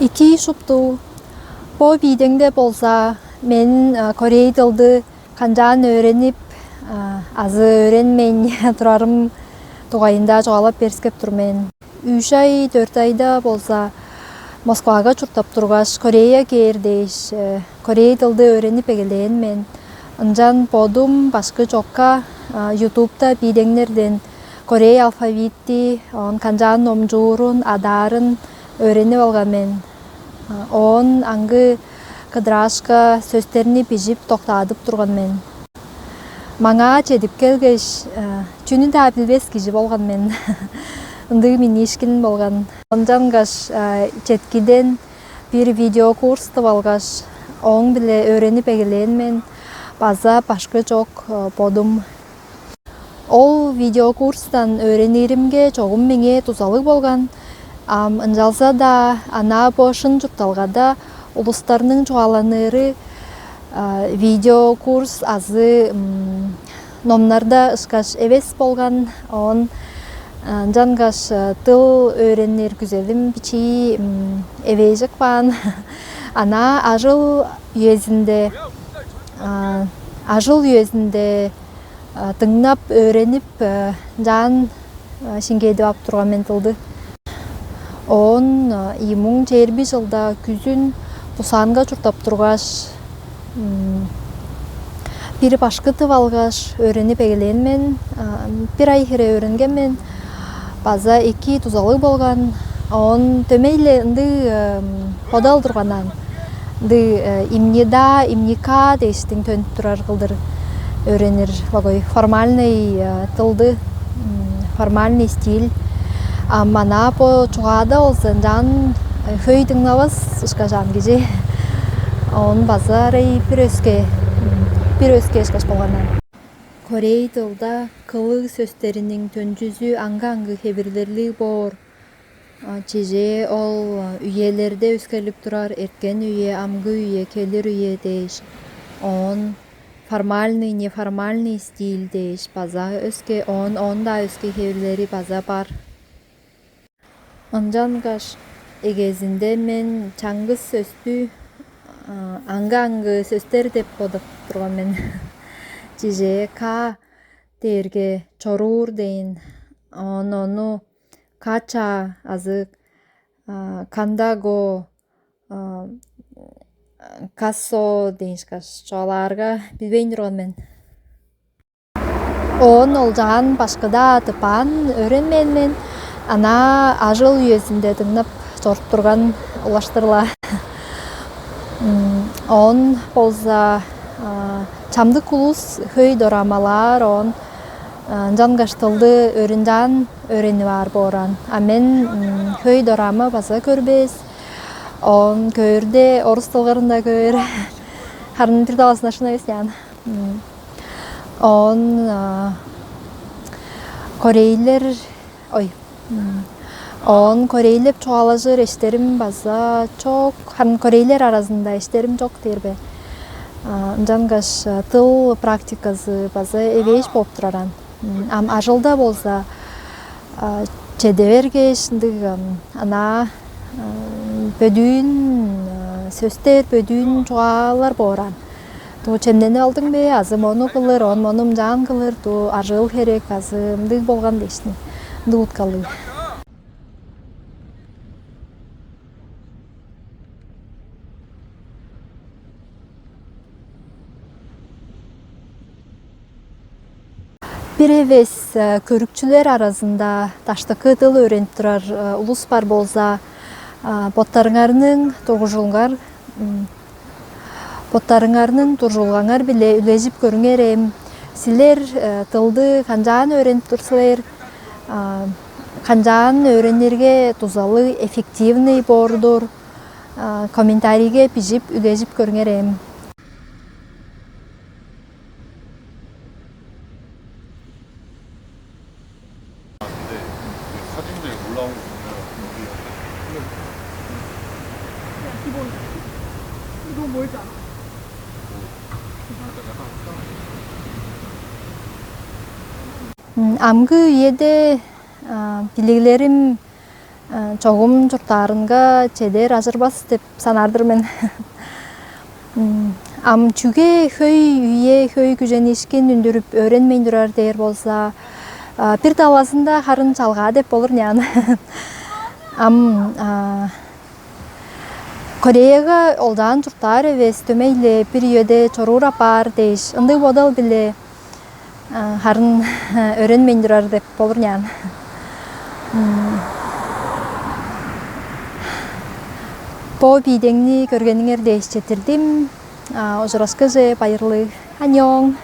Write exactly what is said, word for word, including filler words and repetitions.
Икии шупту. Бо биидеңде болза, мен корей дылды канчаан өөренип азы өөренмейн турарым дугайында чугаалап берскеп тур мен. Үш ай, дөрт айда болза, Москвага чурттап тургаш, Корея кээр дээш, корей дылды өөренип эгелээн мен. Ынчан бодум башкы чокка ютубта биидеңнерден корей алфавитти, оон канчаан номчуурун, адаарын өөренип алган мен. Оон аңгы кыдыраашка сөстерни бижип доктаадып турган мен. Маңаа чедип келгеш, чүнү-даа билбес кижи болган мен. Ындыг миниишкин болган. Ынчангаш четкиден бир видеокурс тып алгаш, ооң-биле өөренип эгелээн мен. База башкы чок бодум. Ол видеокурстан өөрениримге чогум меңээ дузалыг болган. Ам ынчалза-даа анаа бо шын чуртталгада улустарның чугааланыыры видеокурс азы номнарда ышкаш эвес болган. Оон ынчангаш дыл өөренир күзелим бичии эвээжик баан. Анаа ажыл үезинде ажыл үезинде дыңнап, өөренип, ынчаан шиңгээдип ап турган мен дылды. Оон ийи муң чээрби чылда күзүн Пусанга чурттап тургаш, бир башкы тып алгаш, өөренип эгелээн мен. Бир ай хире өөренген мен. База эки дузалыг болган. Оон дөмей-ле ындыг бодал турганан. Ындыг имнида, имника дээштиң төнүп турар кылдыр өөренир болгай формальный дылды, формальный стиль. А мана бо чугаада болза ынчаан хөй дыңнавас ышкаш ам кижи. Оон база ырай бир өске, бир өске ышкаш болганнар. Корей дылда кылыг сөстериниң төнчүзү аңгы-аңгы хевирлерлиг боор. Чижээ ол үелерде өскерлип турар, эрткен үе, амгы үе, келир үе дээш. Оон формальный, неформальный стиль дээш база өске, оон оон-даа өске хевирлери база бар. Ынчангаш эгезинде мен чаңгыс сөстү аңгы-аңгы сөстер деп бодап турган мен. Чижээ ка дээрге чоруур дээн, оон ону кача азы кандаго, кассо дээн ышкаш чугаалаарга билбейн турган мен. Оон олчаан башкыда тыпаан өөренмээн мен, ана ажыл үезинде дыңнап чоруп турган улаштыр-ла. Оон болза чамдык улус хөй дорамалаар, оон ынчангаш тылды өрүнчаан өөренип аар бооран. А мен хөй дорама база көрбес. Оон көөрде орус тылгырында көөр. Харын бир талазына шын эвес яан. Оон корейлер, ой, оон корейлеп чугаалажыр эштерим база чок. Харын корейлер аразында эштерим чок дээр бе. Ынчангаш тыл практиказы база эвээш болуп тураран. Ам ажылда болза чеде бергеш ындыг анаа бөдүүн сөстер, бөдүүн чугаалар бооран. Туу чемненип алдың бе, азы мону кылыр, он мону ымчаан кылыр, туу ажыыл херек, азы ындыг болган дээшни. Ындыг уткалыг. Бир эвес көрүкчүлер аразында даштыкы дыл өөренип турар улус бар болза, боттарыңарның тургужулуңар, боттарыңарның туржулгаңар-биле үлежип көрүңер эм. Силер дылды канчаан өөренип тур силер? Канчаан өөренирге дузалыг, эффективный боор-дур? Комментарийге бижип үлежип көрүңер эм. Амгы үеде билиглерим Чогум чурттаарынга чедер ажырбас деп санаар-дыр мен. Ам чүге хөй үе, хөй күженишкин үндүрүп өөренмейн турар дээр болза, бир талазында харын чалгаа деп болур няан. Ам Кореяга олдаан чурттаар эвес, дөмей-ле бир үеде чоруур апаар дээш, ындыг бодал-биле харын өөренмейн турар деп болур няан. Бо биидеңни көргениңер дээш четтирдим. Ужурашкыже байырлыг. Аньон.